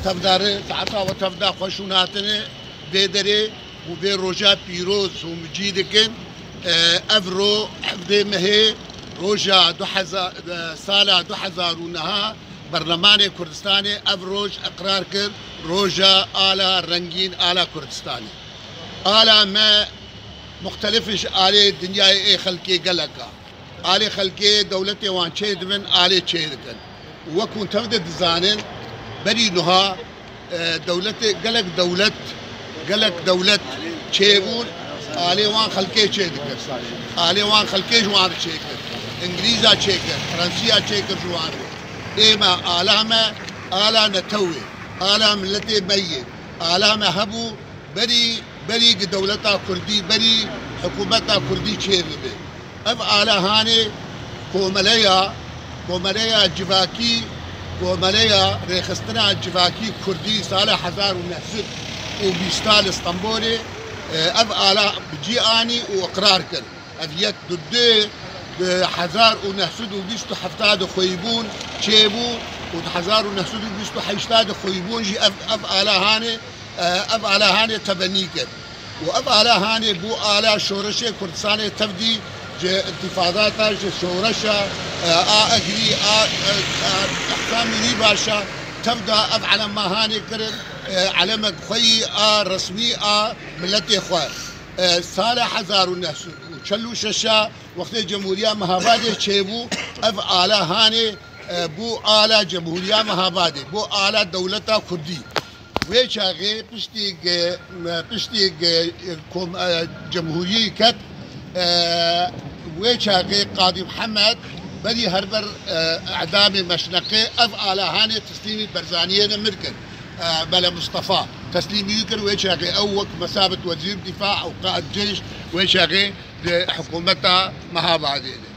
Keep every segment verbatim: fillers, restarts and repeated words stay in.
Tevdar, saeta we tevda xweş û hatine vê derê û vê roja pîroz û micî dikin. E, ev ro hevdê mehê roja du hezar, e, sala du hezar û neh berlemanê Kurdistanê ev roj iqrar kir, roja ala rengîn, ala Kurdistanê. Ala me muxtelif e ji alê dinyayê ê xelkê gelek a. Alê xelkê dewletê wan çê dibin, alê çê dikin. Wek hûn tev de dizanin, berî nuha, e, dewletê, gelek dewlet, gelek dewlet çêbûn, alê wan xelkê çê dikir. Alê wan xelkê ji wan re çêkir. Îngilîza çêkir, Fransiya çêkir ji wan re. Ê me, ala me, ala netewê, ala miletê me yê. Ala me hebû, berî, berî gi dewleta Kurdî, berî hikûmeta Kurdî çêbibe. Ev ala hanê komeleya, komeleya civakî, komeleya rêxistina civakî Kurdî sala hezar û neh sed û bîsta li Stenbolê, e, ev ala bi cî anî û iqrar kir. Ev yek, du, du, di hezar û neh sed û bîst û hefta de xweyîbûn çêbû û di hezar û neh sed û bîst û heşta de xweyîbûn jî ev, ev ala hanê, e, ev ala hanê tebenî kir. Û ev ala hanê bû ala şoreşê Kurdistanê tevdî ji întîfadata, ji şoreşa, e, a Egirî, a, e, a Ehsa Mîrî Başa tevda ev elema hanê kirin, e, elemek xwe yî a resmî a miletê xwe. E, sala hezar û neh sed û çel û şeş a wextê Cemhuriya Mehabadê çêbû, ev ala hanê, e, bû ala Cemhuriya Mehabadê, bû ala dewleta Kurdî. Wê çaxê piştî ge-, piştî ge-, kom-, e, Cemhuriyê ket, e, wê çaxê Qadî Mihemed berî her ber, e, edamê Meşneqê ev ala hanê teslîmî Berzaniyê de mir kir. E, Mele Mustafa teslîmî wî kir, wê çaxê ew wek mesabet wezîr dîfa û qaid ceyş wê çaxê di hikûmeta Mehabadê de.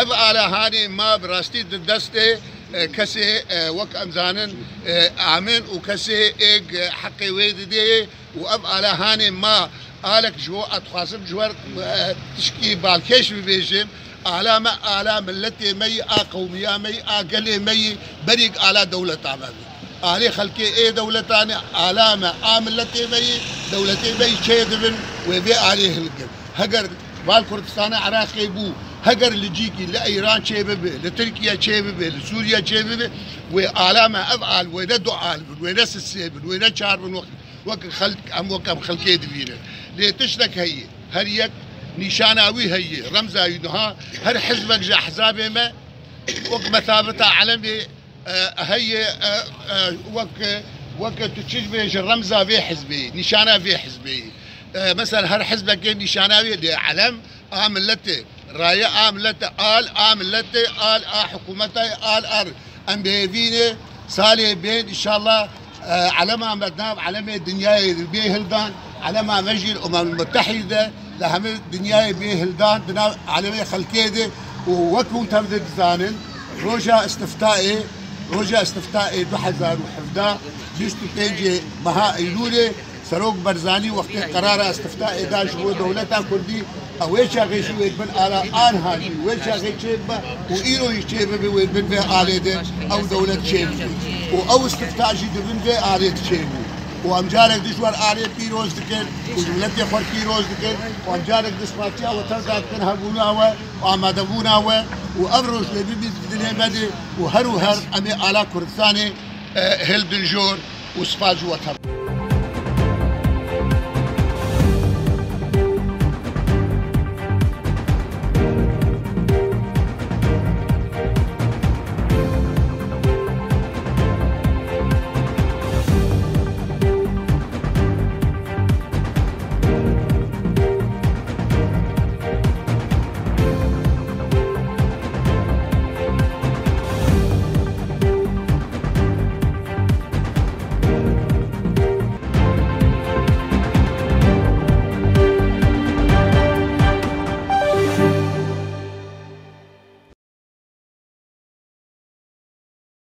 Ev ala hanê ma bi rastî di destê, e, kesê, e, wek em zanin, e, amin û kesê êg heqê wê didê û ev ala hanê ma alek ji bo ez dixwazim ji wer, e, tişkî balkêş bibêjim. Ala me, ala miletê me yî, a qewmiya me yî, a gelê me yî, berîk ala dewleta me bî. Alê xelkê ê dewletanê, ala me, a miletê me yî, dewletê me yî çê dibin, wê vê alê hilgin. Heger val Kurdistana Iraqê bû, heger li cîkî li Îran çê bibe, li Tirkiye çê bibe, li Sûriye çê bibe, wê ala me ev al, wê ne du al bin, wê ne sisê bin, wê ne çar bin, wek, wek xelk, em wek em xelkê dibînin. Lê tiştek heye, her yek nîşana wî heye, remza wî niha, her hizbek ji ehzabê me, wek mesabeta elemê, e, heye, e, e, wek, wek tu çi bêjî remza vê hizbê, nîşana vê hizbê. E, mesela her hizbekê nîşana wê lê elem a miletê, raye a miletê, al a miletê, al a hikûmetê, al ar. Em bi hêvî ne salê bên înşallah, e, elema me di nav elemê dinyayê de bê hildan, elema me jî li Umemul Mutehîde, li hemî dinyayê bê hildan di nav elemê xelkê de û wek hûn tev de dizanin, roja îstiftaê, roja îstiftaê du hezar û hevdeh, bîst û pêncê meha Eylûlê, Serok Barzanî wextê qerara îstiftaê da ji bo dewleta Kurdî, ew wê çaxê jî wê bin ala anha jî wê çaxê çêbibe û îro jî çêbibe wê bin vê alê de ew dewlet çêbibe. Û ew îstifta jî di bin vê alê de çêbû. Û em carek di ji wer alê pîroz dikin û ji miletê xwe pîroz dikin û em carek di spasiya we tev da dikin hebûna we û amadebûna we û ev roj wê bibî di dilê me de û her û her em ê ala Kurdistanê, e, hildin jor û spas ji we tevin.